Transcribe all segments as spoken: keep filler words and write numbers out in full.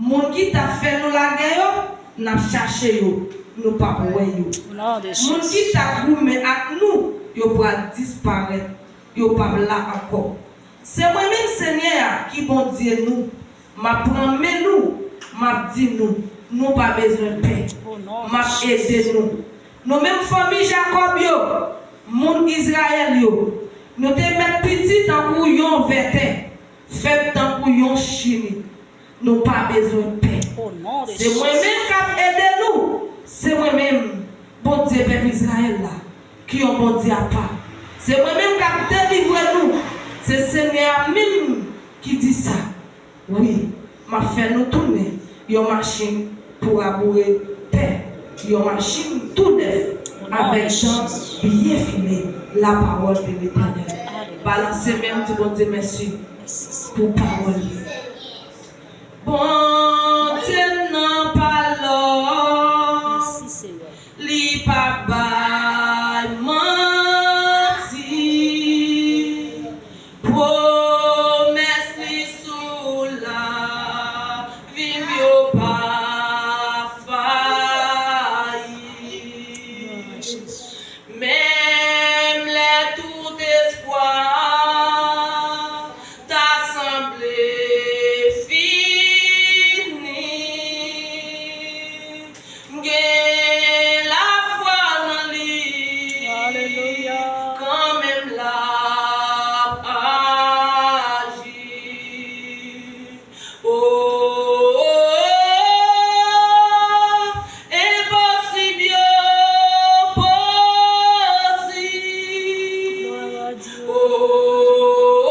Moun ki t ap fè nou lagè yo, n ap chache yo, nou p ap wè yo. Moun ki t ap goumen ak nou, yo pral disparèt, yo p ap la ankò. Se mwen menm Senyè a ki Bondye nou. M ap pran men nou, m ap di nou, nou pa bezwen pè. M ap ede nou. Nou menm fanmi Jakòb yo, moun Izrayèl yo, nou te mèt piti tankou yon vètè, fèb tankou yon chimik. Nou pa bezwen pè. Se mwen menm k ap ede nou. Se mwen menm, Bondye pèp Izrayèl la, ki yon Bondye apa. Se mwen menm k ap delivre nou. Se Senyè a menm ki di sa. Wi, m ap fè nou tounen yon machin pou raboure tè, yon machin tou nèf, avèk jan byen file, lapawòl de Letènèl. Balanse men w, di Bondye mèsi pou pawòl li. Bondye m nan pa lòm, li pa bay manti. Pwomès li sou lavi m yo pa fayi. Menm lè tout espwa ta sanble fini, m gen lafwa nan li, kanmenm l ap aji. Oh, oh, oh, enposib yo posib. Oh, oh,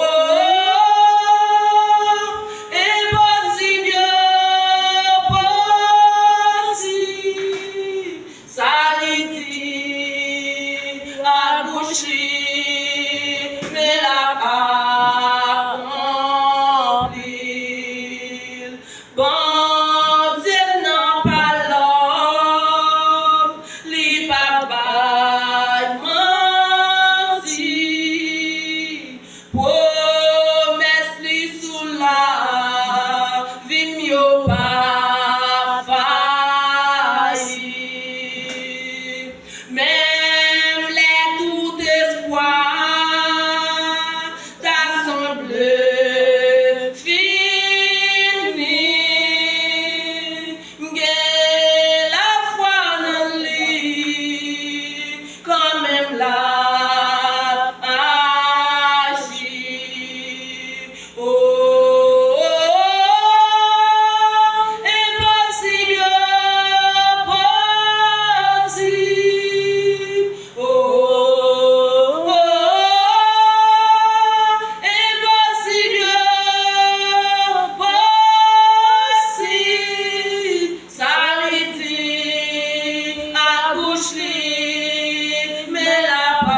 oh, enposib yo posib. Sa li di ak bouch li, men l ap akonpli l. Bondye m nan pa lòm, li pa bay manti. Pwomès li sou lavi m yo pa fayi. Menm lè tout espwa ta sanble fini, m gen lafwa nan li, kanmenm l ap aji. Oh, oh, oh, enposib yo posib. Oh, oh, oh, enposib yo posib. Sa li di ak bouch li, men l ap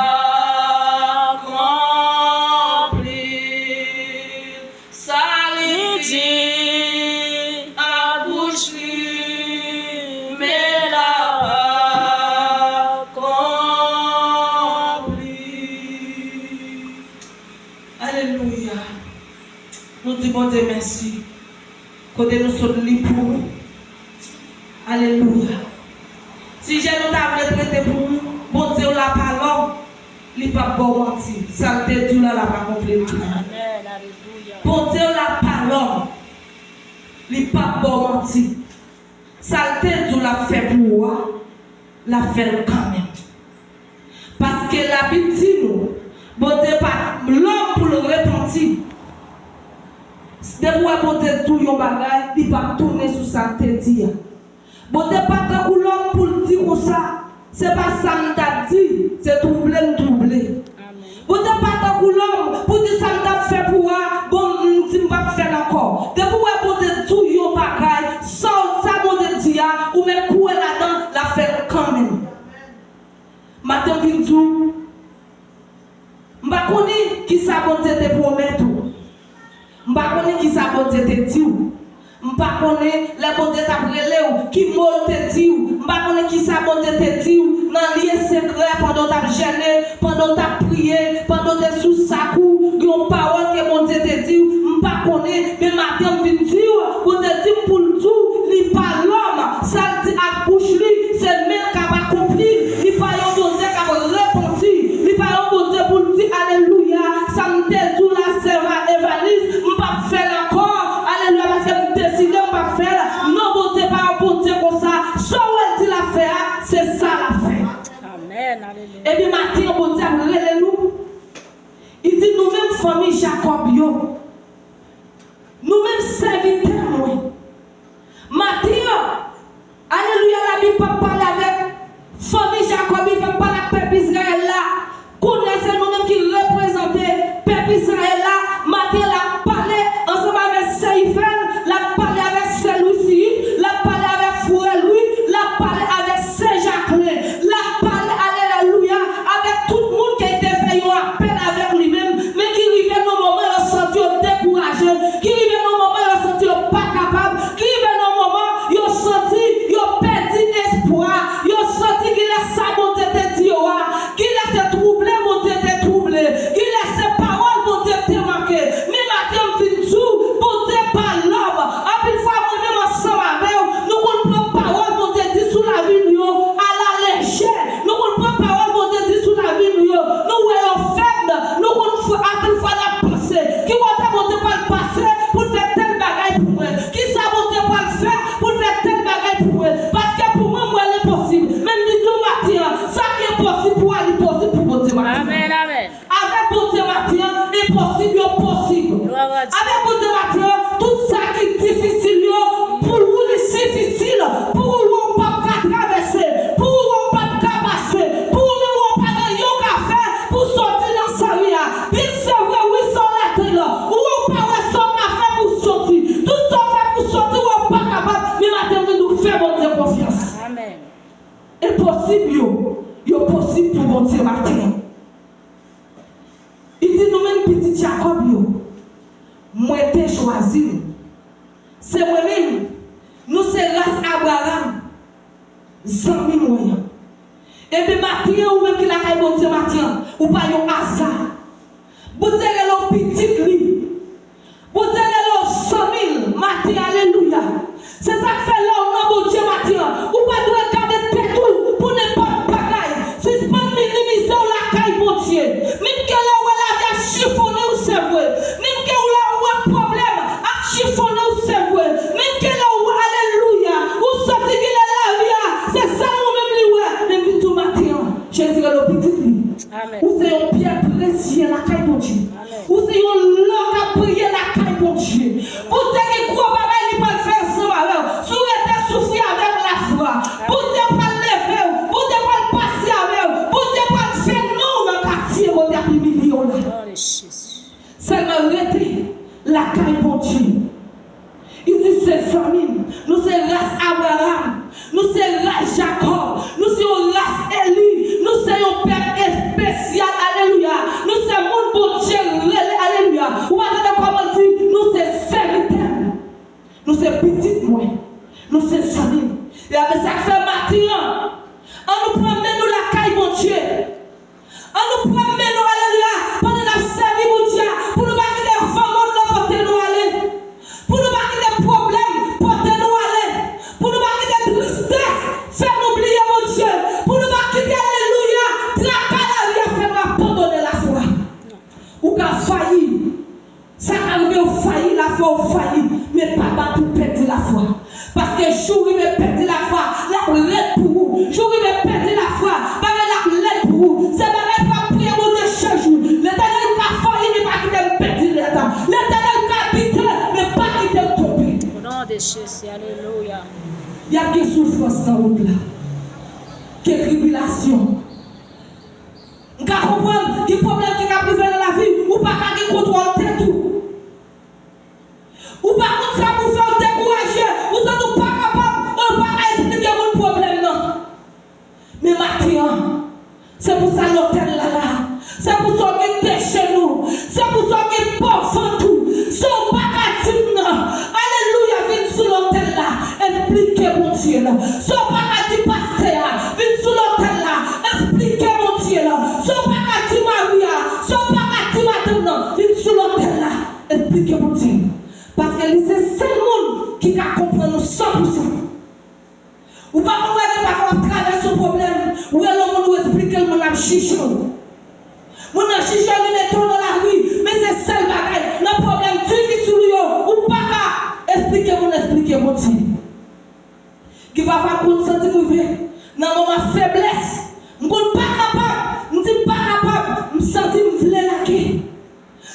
akonpli l. Sa li di ak bouch li, men l ap akonpli l. Alelouya. Nou di Bondye mèsi. Kote nou sot li pou ou. Alelouya. Sijè nou ta vle trete pou ou, Bondye w la pa lòm, li p ap ba w manti. Sa l te di w la, l ap akonpli l. Amèn, alelouya. Bondye w la pa lòm, li p ap ba w manti. Sa l te di w l ap fè pou ou a, l ap fè l kanmenm. Paske Labib di nou, Bondye pa lòm pou l repanti. Depi w wè Bondye di w yon bagay, li p ap tounen sou sa l te di a. Bondye pa tankou lòm pou l di konsa, se pa sa m t ap di, se twouble m twouble. Bondye pa tankou lòm pou di sa m t ap fè pou ou a, bon, m di m p ap fè l ankò. Depi w wè Bondye di w yon bagay, sa w, sa Bondye di a, ou mèt kwè ladan, l ap fè l kanmenm. Maten m vin di w, m pa konnen kisa Bondye te pwomèt ou. M pa konnen kisa Bondye te di w. M pa konnen lè Bondye t ap rele w, ki mo l te di w. M pa konnen kisa Bondye te di w nan lye sekrè pandan w t ap jène, pandan w t ap priye, pandan w te sou sak ou, gen yon pawòl ke Bondye te di w. M pa konnen, men maten m vin di w, Bondye di m pou l di w, fè l. Non, Bondye pa yon Bondye konsa. Sa w wè l di l ap fè a, se sa l ap fè. Amèn, alelouya. Epi maten an, Bondye ap rele nou. Li di, nou menm fanmi Jakòb yo, nou menm sèvitè mwen. Maten an, alelouya, Labib p ap pale avèk fanmi Jakòb, li p ap pale ak pèp Izrayèl la. Kounye a, se nou menm ki reprezante pèp Izrayèl la. Maten an, l ap pale ansanm avèk sè Ifèn, l ap pale avèk sè Lwisiyis, l ap pale avèk frè Lwi, l ap pale avèk sè Jaklen, l ap pale, alelouya, avèk tout moun ki te fè yon apèl avèk li menm, men ki rive nan moman yo santi yo dekouraje, ki rive nan moman yo santi yo pa kapab, ki rive nan moman yo santi yo pèdi espwa, yo santi kilè sa Bondye te di yo a, kilè se twouble Bondye te twouble, kilè se pawòl Bondye te manke. Men maten an m vin di w, Bondye pa lòm. Anpil fwa, mwen menm ansanm avè w, nou konn pran pawòl Bondye di sou lavi nou yo alalejè. Nou konn pran pawòl Bondye di sou lavi nou yo. Nou wè yo fèb. Nou konn fè, anpil fwa n ap panse, ki kote Bondye pral pase pou l fè tèl bagay pou mwen? Kisa Bondye pral fè pou l fè tèl bagay pou mwen? Paske pou mwen, m wè l enposib. Men m di w maten an, sa ki enposib pou ou a, li posib pou Bondye maten an. Amèn, amèn. Avèk Bondye maten an, enposib yo posib. Glwa a Dye. Avèk Bondye maten an, tout sa ki difisil yo, pou ou li difisil, pou ou w p ap ka travèse, pou ou w p ap ka pase, pou ou menm ou pa gen yon ka fè pou soti nan seri a. Byen se vre, wi, se yon ladril, ou w pa wè sa w ka fè pou soti. Tout sa w fè pou soti, ou w pa kapab, men maten an, nou fè Bondye konfyans. Amèn. Enposib yo, yo posib pou Bondye maten an. Li di, nou menm pitit Jakòb yo, mwen te chwazi nou. Se mwen menm, nou se ras Abraram, zanmi mwen an. Epi maten an, ou menm ki lakay Bondye maten an, ou pa yon aza. Bondye rele w pitit li. Bondye rele w zanmi l maten, alelouya. Se sa k fè lè w nan Bondye maten an, ou pa dwe gade tèt ou pou nenpòt bagay. Sispann minimize w lakay Bondye. Menm ke lè w wè lavi ap chifonnen w, se vre. Menm ke w lè w wè pwoblèm ap chifonnen w, se vre. Menm ke lè w wè, alelouya, ou santi ki lè lavi a, se sèl ou menm li wè. Men m vin di w maten an, Jezi rele w pitit li. Amèn. Ou se yon pyè presye lakay Bondye. Amèn. Ou se yon lò k ap briye lakay Bondye. Bondye gen gwo bagay li pral fè ansanm avè w. Si w rete soufri avèk lafwa, Bondye pral leve w. Bondye pral pase avè w. Bondye pral fè non w nan katye kote y ap imilye w la. Glwa a Jezi. Sèlman rete lakay Bondye. Li di, se zanmi m. Nou se ras Abraram. Nou se ras Jakòb. Nou se yon ras eli. Nou se yon pèp espesyal. Alelouya. Nou se moun Bondye rele. Alelouya. Ou pa tande kòman l di, nou se sèvitè m. Nou se pitit mwen. Nou se zanmi m. E apre sa k fè maten an, ann nou pran men nou lakay Bondye. Ann nou pran men nou, alelouya, pandan n ap sèvi Bondye a, pou nou pa kite van mond lan pote nou ale, pou nou pa kite pwoblèm pote nou ale, pou nou pa kite tristès fè nou bliye Bondye, pou nou pa kite, alelouya, traka lavi a fè nou abandone lafwa. Ou ka fayi. Sa ka rive w fayi, lafwa w fayi, men pa bat pou pèdi lafwa. Paske jou w rive pèdi lafwa, l ap rèd pou ou. Jou w rive pèdi lafwa, bagay la ap lèd pou ou. Se bagay pou w ap priye Bondye chak jou. Letènèl, m ka fayi, men pa kite m pèdi leta. Letènèl, m ka bite, men pa kite m tonbe. Au nom de Jésus, alelouya. Y ap gen soufrans nan wout la. Gen tribilasyon. M ka konprann gen pwoblèm ki ka rive nan lavi w, ou pa ka gen kontwòl tèt ou. Ou pa konn sa pou fè, w dekouraje, ou santi w pa kapab, ou pa ka esplike moun pwoblèm nan. Men maten an, se pou sa lotèl la la. Se pou sa w gen peche nou. Se pou sa w gen po vant ou. Sa w pa ka di m nan. Alelouya, vin sou lotèl la. Esplike Bondye la. Sa w pa ka di pastè a, vin sou lotèl la. Esplike Bondye la. Sa w pa ka di mari a, sa w pa ka di madanm nan, vin sou lotèl la. Esplike Bondye. Paske li se sèl moun ki ka konprann ou san pou san. Ou pa konn wè gen pafwa w ap travèse yon pwoblèm, ou rele yon moun, ou esplike l, moun nan ap jije w. Moun nan jije w, li mete w nan lari, men se sèl bagay, nan pwoblèm difisil ou yo, ou pa ka esplike moun, esplike moun. Bondye. Gen pafwa m konn santi m rive nan moman feblès. M konn pa kapab. M di m pa kapab. M santi m vle lage.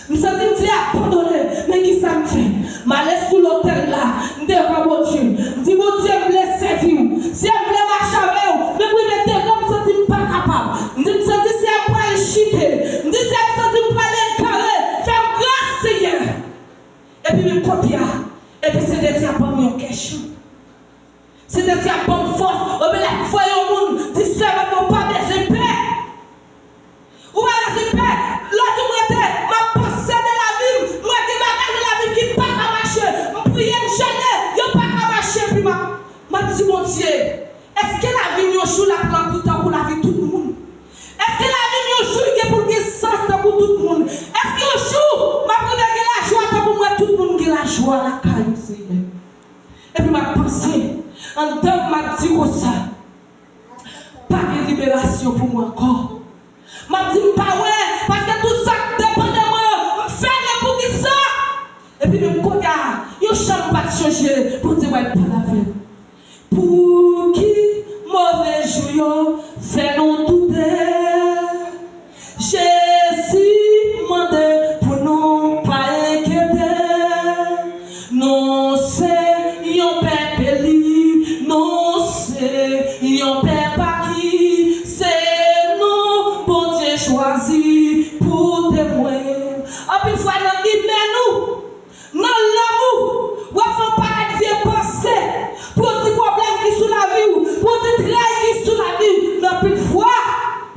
M santi m vle abandone. Men kisa m fè? M ale sou lotèl la. M devan Bondye. M di, Bondye, m vle sèvi w. Seyè, m vle mache avè w. Men m rive devan, m santi m pa kapab. M di, m santi Seyè m pral chite. M di, Seyè, m santi m pral egare. Fè m gras, Seyè. Epi menm kote a, epi Sentespri a ban m yon kè chan. Sentespri a ban m fòs. Oubyen l ap voye yon moun di, sèvant mwen, ou pa bezwen pè. Ou pa bezwen pè. Lòt jou m rete, m ap panse de lavi m. M wè gen bagay nan lavi m ki pa ka mache. M priye, m jene, yo pa ka mache. Epi m ap, m ap di Bondye, èske lavi m yon jou l ap lankou tankou lavi tout moun? Èske lavi m yon jou l gen pou l gen sans tankou tout moun? Èske yon jou m ap rive gen lajwa tankou m wè tout moun gen lajwa lakay ou, Seyè? Epi m ap panse anndan m, m ap di konsa, pa gen liberasyon pou mwen ankò. M ap di m pa wè, paske tout sa k depann de mwen, m fè nenpòt kisa. Epi menm kounye a, yon chan m pa t chanje, Bondye pral pale avè m. Pouki move jou yo fè nou doute? Jezi mande pou nou pa enkyete. Nou se yon pèp eli, nou se yon pèp aki, se nou Bondye chwazi pou temwen. Anpil fwa nan imè nou, nan lanmou, w ap fè yon pakèt vye panse pou w di pwoblèm ki sou lavi w, pou w di tray ki sou lavi w. Men anpil fwa,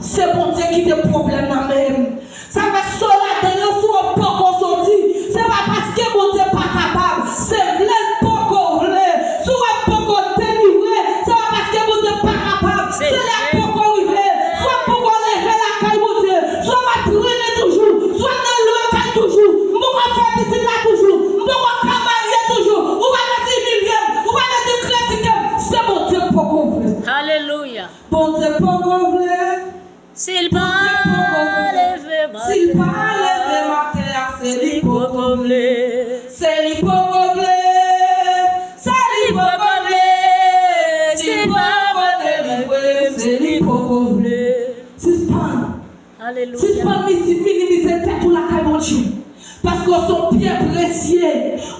se Bondye ki te pwoblèm nan menm. Sa fè sa w ladan yo, si w poko soti, se pa paske Bondye pa kapab, se vle l poko vle. Si w poko delivre, se pa paske Bondye pa kapab, se lè poko rive. Si w poko leve lakay Bondye, si w ap trennen toujou, si w nan lakay toujou, m poko fè pitit la toujou, m poko ka marye toujou, ou pa bezwen imilye m, ou pa bezwen kritike m, se Bondye poko vle. Alelouya. Bondye poko vle. Si l pa leve maten, si l pa leve maten a, se li poko vle. Se li poko vle. Se li poko vle. Si l poko delivre, se li poko vle. Sispann. Alelouya. Sispann misi-, minimize tèt ou lakay Bondye. Paske w se yon pyè presye,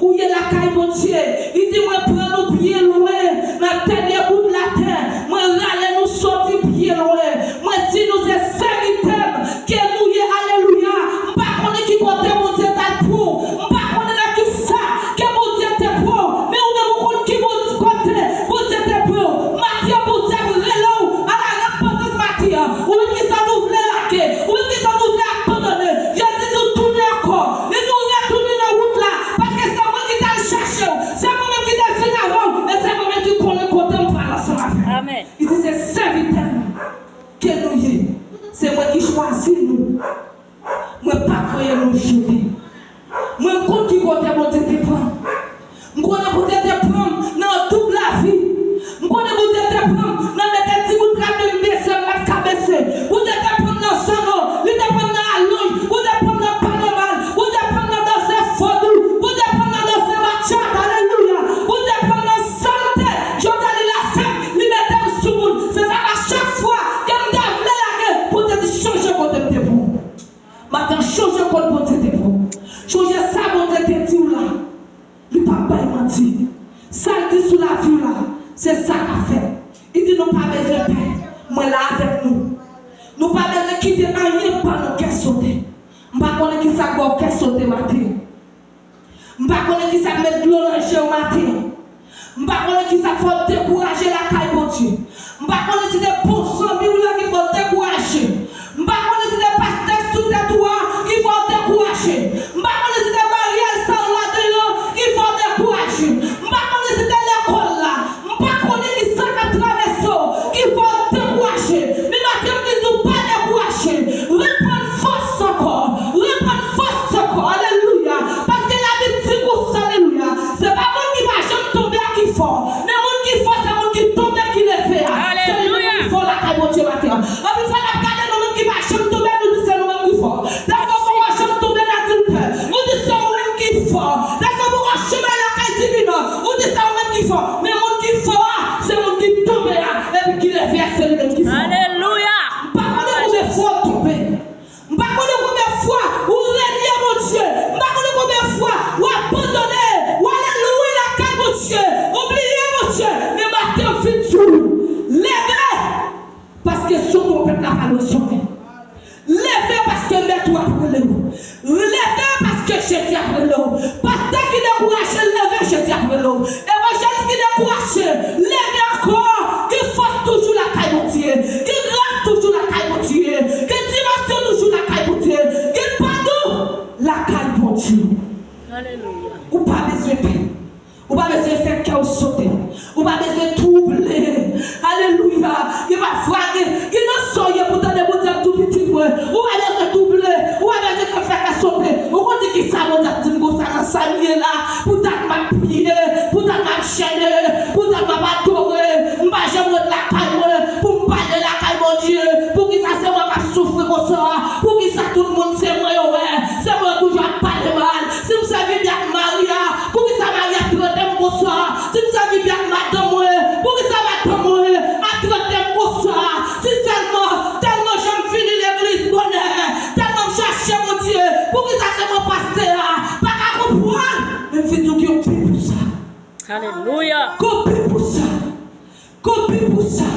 ou ye lakay Bondye. Li di, mwen pran nou byen lwen, nan dènye bout latè. Mwen rale nou soti byen lwen. Mwen di nou se sèvitè m ke nou ye. Alelouya. M pa konnen ki kote Bondye t al pran w. M pa konnen nan ki sa ke Bondye te pran w. Men ou menm ou konn ki Bondye, kote Bondye te pran w. Maten an, Bondye ap rele w a la repantans maten an. Ou menm ki sa nou vle lage. Ou menm ki sa nou vle abandone. Jezi di w tounen ankò. Li di w retounen nan wout la. Paske se mwen ki t al chache w. Se mwen menm ki te vin avan w. E se mwen menm ki konnen kote m pral ansanm avè w. Amèn. Li di se sèvitè m ke nou ye. Se mwen ki chwazi nou. Mwen pa voye nou jete. Mwen, m konn ki kote Bondye te pran m. M konnen Bondye te pran m nan doub lavi. M konnen Bondye te pran m nan mete ti bout rape m bese, m pa t ka bese. Bondye te pran m nan zanno, li te pran m nan alonj, Bondye pran m nan palemal, Bondye pran m nan danse vodou, Bondye pran m nan danse bachata, alelouya. Bondye pran m nan sante, jodi a li lave m, li mete m sou moun. Se sa k fè chak fwa ke m ta vle lage, Bondye di chanje kote m te pran w. Maten, chonje kot Bondye te pran w. Chonje sa Bondye te di w la. Li p ap bay manti. Sa l di sou lavi w la, se sa k ap fèt. Li di nou pa bezwen pè. Mwen la avèk nou. Nou pa bezwen kite anyen ban nou kè sote. M pa konnen kisa k ba w kè sote maten. M pa konnen kisa k met dlo nan je w maten. M pa konnen kisa k fè w dekouraje lakay Bondye. M pa konnen si se bon zanmi w lan ki fè w dekouraje. M pa konnen si se pastè k sou tèt ou a ki fè w dekouraje. M pa konnen si se maryaj sa w ladan yo ki fè w dekouraje. M pa konnen si se lekòl la. M pa konnen kisa k ap travèse w ki fè w dekouraje. Men maten m vin di w pa dekouraje. Reprann fòs ankò. Reprann fòs ankò. Alelouya. Paske Labib di konsa, alelouya. Se pa moun ki pa janm tonbe a ki fò. Men moun ki fò, se moun ki tonbe ki leve a. Se li menm ki fò. ki fò. Men moun ki fò a, se moun ki tonbe a, epi ki leve a, se li menm ki fò. Alelouya! M pa konnen konbyen fwa w tonbe. M pa konnen konbyen fwa ou renye Bondye. M pa konnen konbyen fwa ou abandone. Ou ale lwe lakay Bondye. Ou bliye Bondye. Men maten m vin di w, leve! Paske sote w pèp la pa lwen sote. Leve paske mèt ou ap rele w. Leve paske Jezi ap rele w. Pastè ki dekouraje, leve, Jezi ap rele w. Evanjelis ki dekouraje, leve ankò. Gen fòs toujou lakay Bondye. Gen gras toujou lakay Bondye. Gen dimansyon toujou lakay Bondye. Gen padon lakay Bondye. Alelouya. Ou pa bezwen pè. Ou pa bezwen fè kè w sote. Ou pa bezwen twouble. Alelouya. Gen pafwa, gen, gen nan sa w ye pou tande Bondye ap di w pitit mwen. Ou pa bezwen twouble. Ou pa bezwen fè kè sote. Ou konn di kisa Bondye ap di m konsa nan sa m ye la. Poutan m ap priye. Poutan m ap jene. Poutan m ap adore. M pa janm ret lakay mwen pou m pale lakay Bondye. Poukisa se mwen k ap soufri konsa? Poukisa tout moun se mwen yo wè? Se mwen yo toujou ap pale mal. Si m sèvi byen ak mari a, poukisa mari a trete m konsa? Si m sèvi byen ak madanm mwen, poukisa madanm mwen ap trete m konsa? Si sèlman, tèlman jan m vini legliz bonè, tèlman m chache Bondye, poukisa se mwen pastè a pa ka konprann? Men m fin di w gen yon pi pou sa. Alelouya! Gen yon pi pou sa. Gen yon pi pou sa.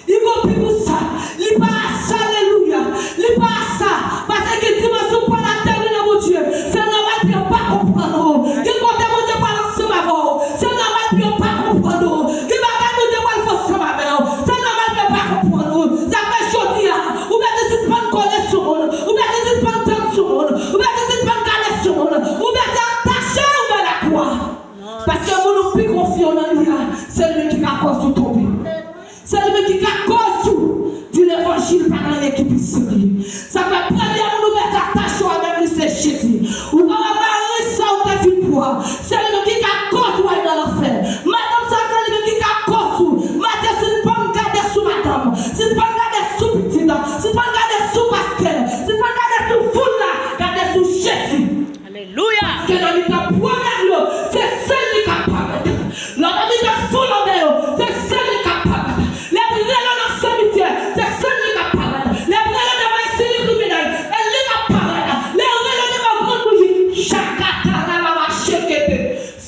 Li gen yon pi pou sa. Li pa sa, alelouya. Li pa sa. Paske gen dimansyon w pral ateri nan Bondye. Se nòmal pou yo pa konprann ou. Gen kote Bondye pral ansanm avè w. Se nòmal pou yo pa konprann ou. Gen bagay Bondye pral fè ansanm avè w. Se nòmal pou yo pa konprann ou. Sa fè jodi a, ou bezwen sispann kole sou moun. Ou bezwen sispann tann sou moun. Ou bezwen sispann gade sou moun. Ou bezwen atache w nan lakwa. Paske moun ou pi konfye w nan li a, se li menm ki ka kòz ou tonbe. Se li menm ki ka kòz ou di levanjil pa gen anyen ki pi serye. Sa fè premye moun ou bezwen atache w avè l, se Jezi. Ou ka wè mari sa ou te vin pou a, se li menm ki ka kòz ou al nan lanfè. Madanm sa, se li menm ki ka kòz ou. Maten, si n pa gade sou madanm, si n pa gade sou pitit, si n pa gade sou pastè, si n pa gade sou foul la, gade sou Jezi. Alelouya! Paske nan mitan pwoblèm yo, se sèl li k ap parèt. Lè w nan mitan foul anmè yo, se sèl li k ap parèt. Lè w rele w nan simityè, se sèl li k ap parèt. Lè w rele w devan enstiti kriminèl, se li k ap parèt. Lè w rele w devan grann bouji, chakatara mama chekete.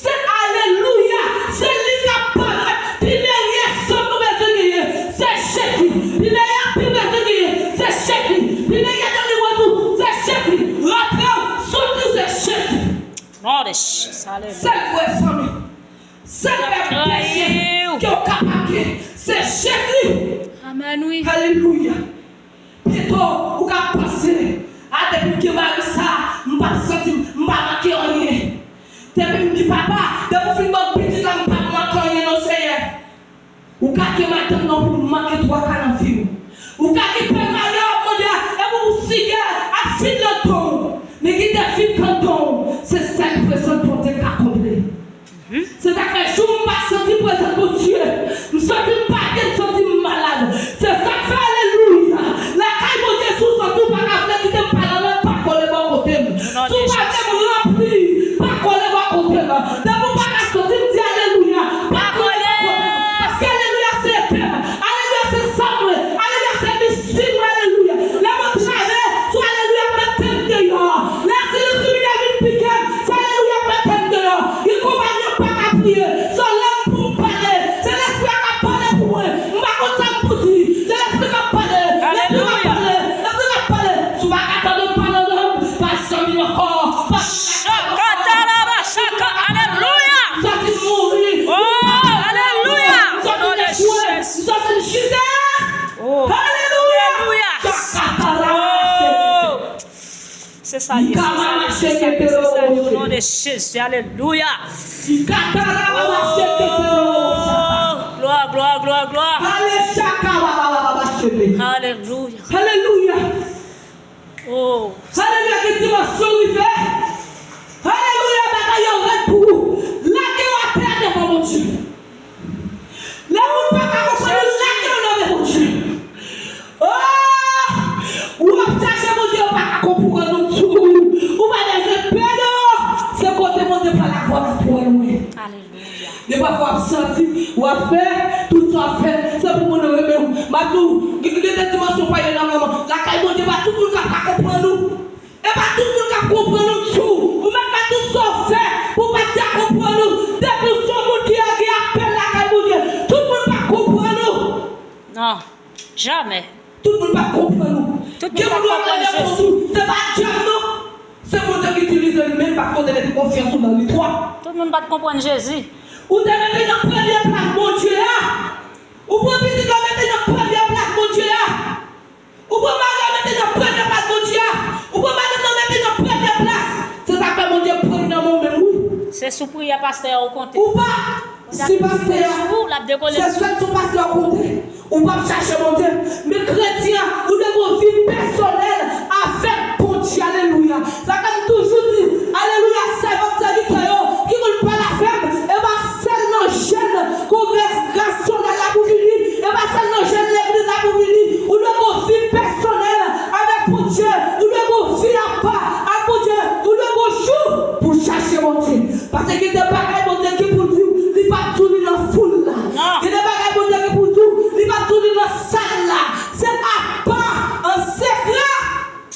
Se alelouya, se li k ap parèt. Pi meyè sant ou bezwen genyen, se Jezi. Pi meyè pi w bezwen genyen, se Jezi. Pi meyè delivrans ou, se Jezi. Rantre w, soti w, se Jezi. Non de Jezi, alelouya. Sèl vrè zanmi, sèl vrè byen ke w kapab gen, se Jezi. Amèn, wi. Alelouya. Pito, ou ka panse, a, depi m gen mari sa, m p ap santi m, m pa manke anyen. Depi m gen papa, depi w fin ban m pitit la, m p ap manke anyen non, Seyè. Ou ka gen madanm nan pou manke twa ka nan vi w. Ou ka gen pè mari a w ap mande a, epi w site ap vin nan don w. Men kite vin nan don w, se sèl prezans Bondye ka konble. Se sa k fè jou m pa santi prezans Bondye, m santi m pa byen, m santi m malad. Se sa k fè, alelouya, lakay Bondye, si w santi w pa ka vle kite m pale anlè, pa kole bò kote m. Si w pa vle m ranpli, pa kole bò kote m. Depi w pa ka santi m di alelouya, pa kole bò kote m. Paske alelouya se epè m. Alelouya se zam mwen. Alelouya se misil mwen. Alelouya. Lè m antrave, se alelouya k mete m deyò. Lè enstiti kriminèl vin pike m, se alelouya k mete m deyò. Gen konpayi m pa ka priye. Se lè m pou m pale. Se Lespri a k ap pale pou mwen. M pa konn sa m pou di. Se Lespri k ap pale. Lespri k ap pale. Lespri k ap pale. Si w pa ka tande m pale nan lang, pa zanmi m ankò. Pa Shakatarabashaka. Alelouya. Sòti mouri. Oh, alelouya. Sòti dechwe. Sòti chite. Oh, alelouya. Shakatarabashaka. Oh. Se sa l ye, se sa l ye, se sa l ye, se sa l ye, o non de Jezi, alelouya. Oh, glwa, glwa, glwa, glwa. Alelouya. Alelouya. Oh. Alelouya, gen dimansyon rive. Alelouya, bagay yo rèd pou ou. Lage w atè devan Bondye. Lè moun pa ka konprann ou, lage w nan men Bondye. Oh! Ou ap chache Bondye, ou pa ka konprann ou tou. Ou pa bezwen pè non. Se kote Bondye pral avè w la twò lwen. Alelouya. Gen pafwa w ap santi, w ap fè, tout sa w ap fè, se pou moun yo renmen w. M ap di w, gen, gen de dimansyon w pral ye nan moman. Lakay Bondye, pa tout moun k ap ka konprann ou. E pa tout moun k ap konprann ou tou. Ou mèt fè tout sa w fè pou w pa t ka konprann ou. Depi w se yon moun ki gen apèl lakay Bondye, tout moun p ap konprann ou. Non, jamè. Tout moun p ap konprann ou. Tout moun p ap konprann Jezi. Gen moun w ap rele konsa, se pa dyab non. Se Bondye ki itilize li menm paske w te mete konfyans ou nan li twòp. Tout moun pa t konprann Jezi. Ou te mete nan premye plas Bondye a. Ou pran pitit la mete nan premye plas Bondye a. Ou pran mari a mete nan premye plas Bondye a. Ou pran madanm nan mete nan premye plas. Se sa k fè Bondye pran li nan men w menm wi. Se sou priyè pastè a ou konte. Ou pa, si pastè a, se sèl sou pastè a ou konte. Ou p ap chache Bondye. Men kretyen an, ou dwe gen yon vi pèsonèl avèk Bondye. Alelouya. Sa k fè m toujou di, alelouya, sèvant, sèvitè yo ki konn pale avè m, e pa sèl nan jèn kongrègasyonèl la pou vini, e pa sèl nan jèn legliz la pou vini. Ou dwe gen yon vi pèsonèl avèk Bondye. Ou dwe gen yon vi apa ak Bondye. Ou dwe gen yon jou pou w chache Bondye. Paske gen de bagay Bondye gen pou l di w, li p ap di w li nan foul la. Non. Gen de bagay Bondye gen pou l di w, li p ap di w li nan sal la. Se apa, an sekrè,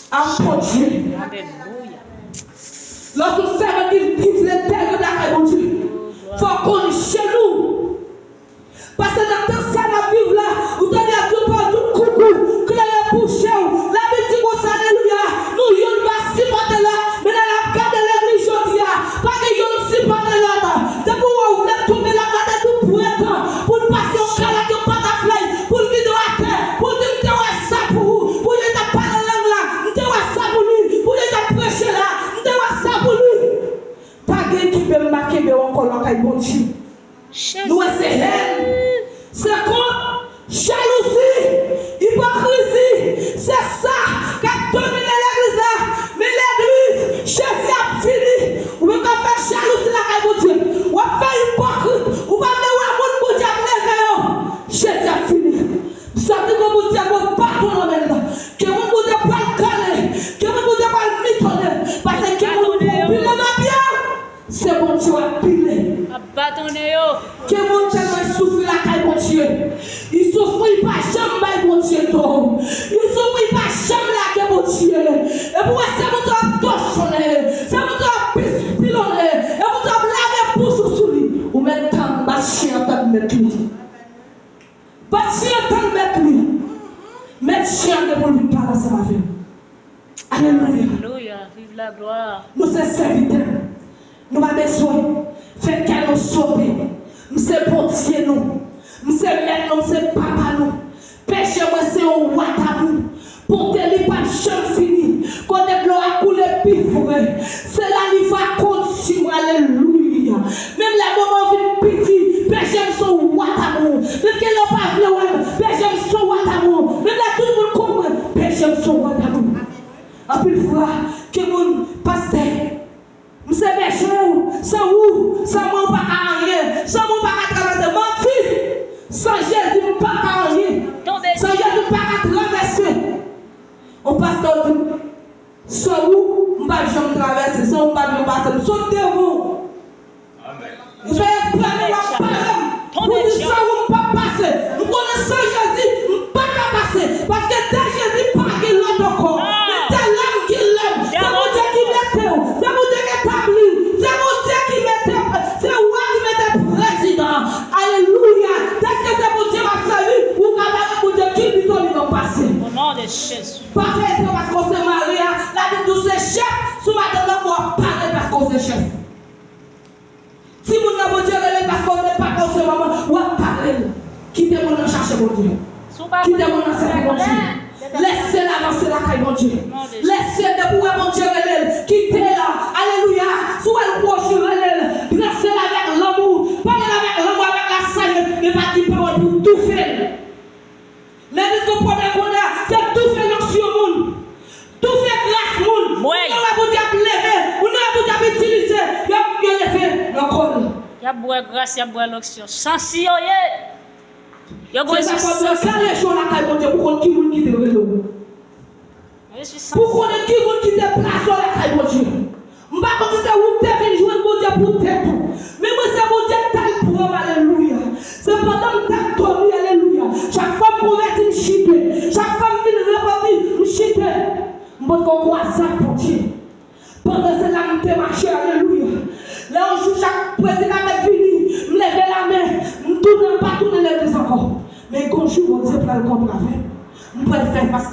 ak Bondye. Alelouya. Lè w se yon sèvant ki, ki vle terib lakay Bondye, fò w konn jenou. Paske nan tan sa n ap viv la, ou tande y ap di w pa tout koukou, klere bouche w. Labib di konsa, alelouya, nou youn pa sipòte lòt, men lè n ap gade legliz jodi a, pa gen youn sipòte lòt. Depi w wè w vle tonbe la, gade tou pretan pou l pase yon kalòt, yon pataflèy, pou l vide w atè, pou l di, "M te wè sa pou ou," pou l t ap pale lang la, "M te wè sa pou li," pou l t ap preche la, "M te wè sa pou li." Pa gen kenbe m pa kenbe w ankò lakay Bondye. Nou wè se hèn, se kont, jalouzi, ipokrizi, se sa k ap domine legliz la. Men legliz, Jezi ap vini. Ou menm k ap fè jalouzi lakay Bondye, w ap fè ipokrit, ou pa vle wè moun Bondye ap leve yo. Jezi ap vini. M santi ke Bondye ap pran baton nan men l. Ke moun Bondye pral kale, ke moun Bondye pral mitonnen, paske ke moun Bondye pile nan pye. Se Bondye w ap pile. Ap batonnen yo. Gen moun tèlman soufri lakay Bondye. Li soufri, li pa janm bay Bondye do. Li soufri, li pa janm lage Bondye. Epi w wè se Bondye w ap tòchonnen. Se Bondye w ap pis-, pilonnen. E Bondye w ap lave bouch ou sou li. Ou mèt tann bat chen an tann mèt li. Bat chen an tann mèt li. Mèt chen an gen pou l vin pale ansanm avè w. Alelouya. Alelouya. Viv la glwa. Nou se sèvitè. Nou pa bezwen fè kè nou sote. M se Bondye nou. M se mèt nou, m se papa nou. Peche mwen se yon wa tabou. Bonte li p ap janm fini. Kote dlo a koule pi fre, se la li va kondui mwen. Alelouya. Menm lè moman vin piti, peche m se yon wa tabou. Menm ke lè w pa vle wè m, peche m se yon wa tabou. Menm lè tout moun kont mwen, peche m se yon wa tabou. Anpil fwa, gen moun, pastè, m se bèje w, san ou, san mwen ou pa ka anyen, san mwen ou pa ka travèse. Manti! San Jezi m pa ka anyen. San Jezi m pa ka travèse. Yon pastè di m, san ou, m p ap janm travèse, san ou m p ap janm pase, m sot devan w. Ou fè eksprè men w ap pale m. Ou di san ou m p ap pase. M konnen san Jezi, m pa ka pase. Paske de Jezi pa gen lòt ankò. Men de lòm gen lòm. Se Bondye ki mete w. Se Bondye ki etabli w. Se Bondye ki mete, se wa ki mete prezidan. Alelouya. Dèske se Bondye w ap sèvi, ou ka pa gen Bondye ki pito li nan pase. Au nom de Jésus. Pa fè eksprè paske w se mari a, Labib di w se chèf sou madanm nan, w ap pale paske w se chèf. Timoun nan Bondye rele l paske w se papa, w se manman, w ap pale l. Kite moun nan chache Bondye. Kite moun nan sèvi Bondye. Lèse l avanse lakay Bondye. Lèse l depi w wè Bondye rele l. Kite l. Alelouya. Si w wè l pwòch ou rele l, drese l avèk lanmou. Pale l avèk lanmou, avèk lasayès. Men pa di pawòl pou toufe l. Legliz gon pwoblèm kounye a, se toufe lonksyon moun, toufe gras moun. Moun nan wè Bondye ap leve, moun nan wè Bondye ap itilize, y ap, yo leve nan kò l. Y ap bwè gras, y ap bwè lonksyon. Sansi yo ye. Yo gen sansi. Se sa k fè w dwe kale je w lakay Bondye pou konn ki moun ki te rele w. Pou konnen ki moun ki te plase w lakay Bondye. M pa konn si se ou k te vin jwenn Bondye pou tèt ou. Men mwen se Bondye k t al pran m, alelouya. Predikamèt vini, m leve lamen, m tounen, m pa tounen legliz ankò. Men gon jou Bondye pral kontre avè m. M pral fè fas